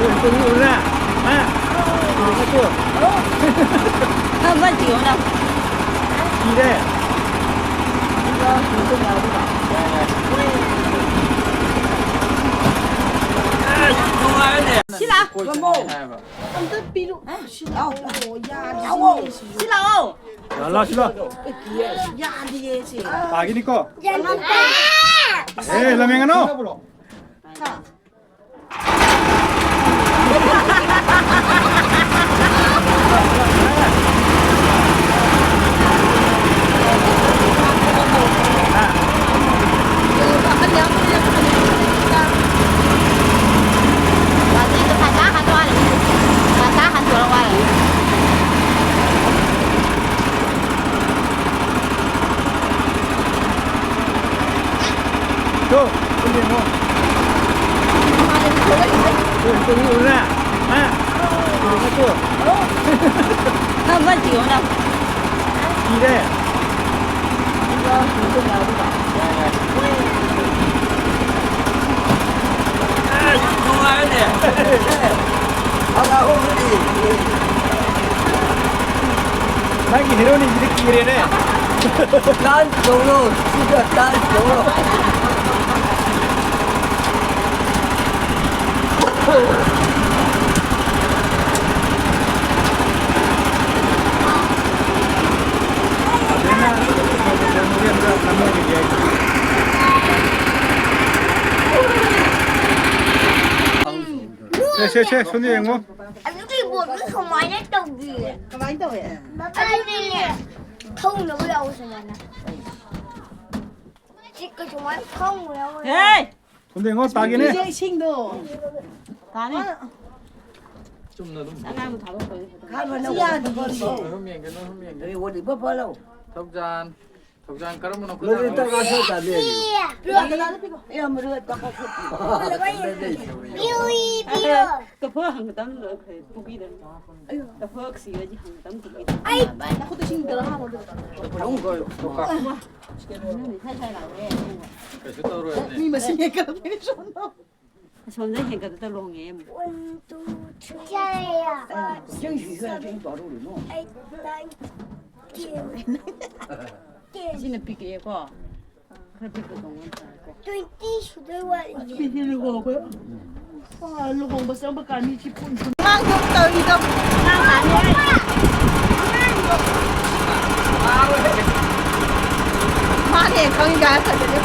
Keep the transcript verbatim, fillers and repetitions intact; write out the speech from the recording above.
ꯎꯔꯦ? ꯍꯥ? ꯎꯔꯦ? ꯊꯕꯛ ꯊꯤꯌꯣ ꯅꯪ꯫ ꯊꯤꯔꯦ꯫ ꯁꯤ ꯂꯥꯛ꯫ ꯑꯝꯇ ꯄꯤꯔꯨ꯫ ꯁꯤ ꯂꯥꯛꯑꯣ꯫ ꯌꯥꯗꯤꯌꯦ ꯁꯤ꯫ ꯁꯤ ꯂꯥꯛꯑꯣ꯫ ꯂꯥꯛꯑꯣ, ꯁꯤ ꯂꯥꯛꯑꯣ꯫ ꯌꯥꯗꯤꯌꯦ ꯁꯤ꯫ ꯇꯥꯒꯤꯅꯤꯀꯣ꯫ ꯑꯦ, ꯂꯝ ꯌꯦꯡꯒꯅꯨ꯫ ꯍꯥ꯫ ꯇꯨ, ꯁꯣꯝꯗ ꯌꯦꯡꯉꯣ꯫ ꯇꯨ, ꯇꯨ, ꯃꯤ ꯎꯔꯦ? ꯍꯥ? ꯎꯔꯦ, ꯇꯨ꯫ ꯊꯕꯛ ꯊꯤꯌꯣ ꯅꯪ꯫ ꯊꯤꯔꯦ꯫ ꯅꯨꯡꯉꯥꯏꯔꯦꯅꯦ꯫ ꯅꯪꯒꯤ ꯍꯦꯔꯣꯅꯤꯁꯤꯗꯤ ꯀꯤꯔꯦꯅꯦ꯫ ꯗꯥꯟꯁ ꯇꯧꯔꯣ, ꯁꯤꯗ ꯗꯥꯟꯁ ꯇꯧꯔꯣ꯫ ꯁꯦ, ꯁꯦ, ꯁꯦ, ꯁꯣꯝꯗ ꯌꯦꯡꯉꯣ꯫ ꯑꯗꯨꯒꯤ ꯕꯣꯠꯇꯨ ꯁꯨꯃꯥꯏꯅ ꯇꯧꯕꯤꯌꯦ꯫ ꯀꯃꯥꯏꯅ ꯇꯧꯋꯦ? ꯑꯗꯨꯗꯤꯅꯦ, ꯊꯧꯅꯕ ꯌꯥꯎꯋꯦ ꯁꯨꯃꯥꯏꯅ꯫ ꯆꯤꯛꯀ ꯁꯨꯃꯥꯏꯅ ꯊꯧꯅꯕ ꯌꯥꯎꯋꯦ꯫ ꯍꯦ! ꯁꯣꯝꯗ ꯌꯦꯡꯉꯣ, ꯇꯥꯒꯦꯅꯦ꯫ ꯏꯁꯤꯡꯗꯣ꯫ ꯇꯥꯅꯤ꯫ ꯆꯨꯝꯅ ꯑꯗꯨꯝ ꯑꯉꯥꯡꯗꯣ ꯊꯥꯗꯣꯛꯈ꯭ꯔꯣ꯫ ꯁꯤ ꯌꯥꯗꯤꯌꯦ ꯁꯤ꯫ ꯑꯍꯨꯝ ꯌꯦꯡꯒꯦ, ꯅꯣꯏ ꯑꯍꯨꯝ ꯌꯦꯡꯒꯦ꯫ ꯊꯧꯖꯥꯟ꯫ ꯊꯧꯖꯥꯟ ꯀꯔꯝꯕꯅꯣ ꯈꯨꯠ ꯂꯣꯏ ꯊꯥꯡꯒꯠꯂꯣ꯫ ꯇꯧꯔ ꯁꯣꯏ ꯇꯥꯗꯦ꯫ ꯄꯤꯔꯛꯑꯣ, ꯗꯗꯥꯗ ꯄꯤꯔꯛꯑꯣ꯫ ꯑꯦ, ꯑꯃꯨꯔꯛ ꯇꯧꯔ ꯁꯣꯏ ꯄꯤꯔꯛꯑꯣ꯫ ꯄꯤꯌꯨ, ꯄꯤꯌꯨ꯫ ꯇꯐꯣ ꯍꯪꯒꯗꯕꯅꯤ ꯂꯣꯏꯈ꯭ꯔꯦ, ꯄꯨꯈꯤꯗꯕꯅꯤ꯫ ꯇꯐꯣ ꯁꯤꯔꯗꯤ ꯍꯪꯒꯗꯕꯅꯤ ꯄꯨꯈꯤꯗꯕꯅꯤ꯫ ꯑꯩ ꯅꯈꯨꯠꯇ ꯏꯁꯤꯡ ꯇꯧꯔ ꯍꯥꯞꯄꯣ ꯑꯗꯨꯒ꯫ ꯑꯃꯨꯛ ꯀꯣꯏ, ꯀꯣꯀꯥ꯫ ꯀꯩꯅꯣꯅꯦ, ꯁꯥꯏ ꯁꯥꯏ ꯂꯥꯎꯔꯦ꯫ ꯀꯩꯁꯨ ꯇꯧꯔꯣꯏꯅꯦ꯫ ꯃꯤ ꯃꯁꯤꯡ ꯍꯦꯟꯒꯠꯂꯛꯄꯩ ꯁꯣꯝꯗ꯫ ꯑꯁꯣꯝꯗ ꯍꯦꯟꯒꯠꯇ ꯂꯣꯡꯉꯦ ꯑꯃꯨꯛ꯫ One, two, three, four, five, six, seven, eight, nine, ten. Ten. ꯁꯤꯅ ꯄꯤꯛꯑꯦꯀꯣ꯫ ꯈꯔ ꯄꯤꯛꯄ ꯇꯣꯡꯉꯣ ꯇꯥꯔꯦꯀꯣ꯫ Twenty ꯁꯨꯗꯣꯏ ꯋꯥꯠꯂꯤ꯫ ꯄꯤꯛꯑꯦ ꯂꯨꯍꯣꯡꯕ꯫ ꯑꯥ, ꯂꯨꯍꯣꯡꯕ ꯆꯪꯕ ꯀꯥꯟ ꯃꯤ ꯆꯤꯛꯄ ꯎꯝ꯫ ꯑꯉꯥꯡꯗꯣ ꯇꯧꯔꯤꯗꯣ꯫ ꯃꯥꯅꯦ ꯈꯪꯉꯤꯗ ꯐꯖꯅ꯫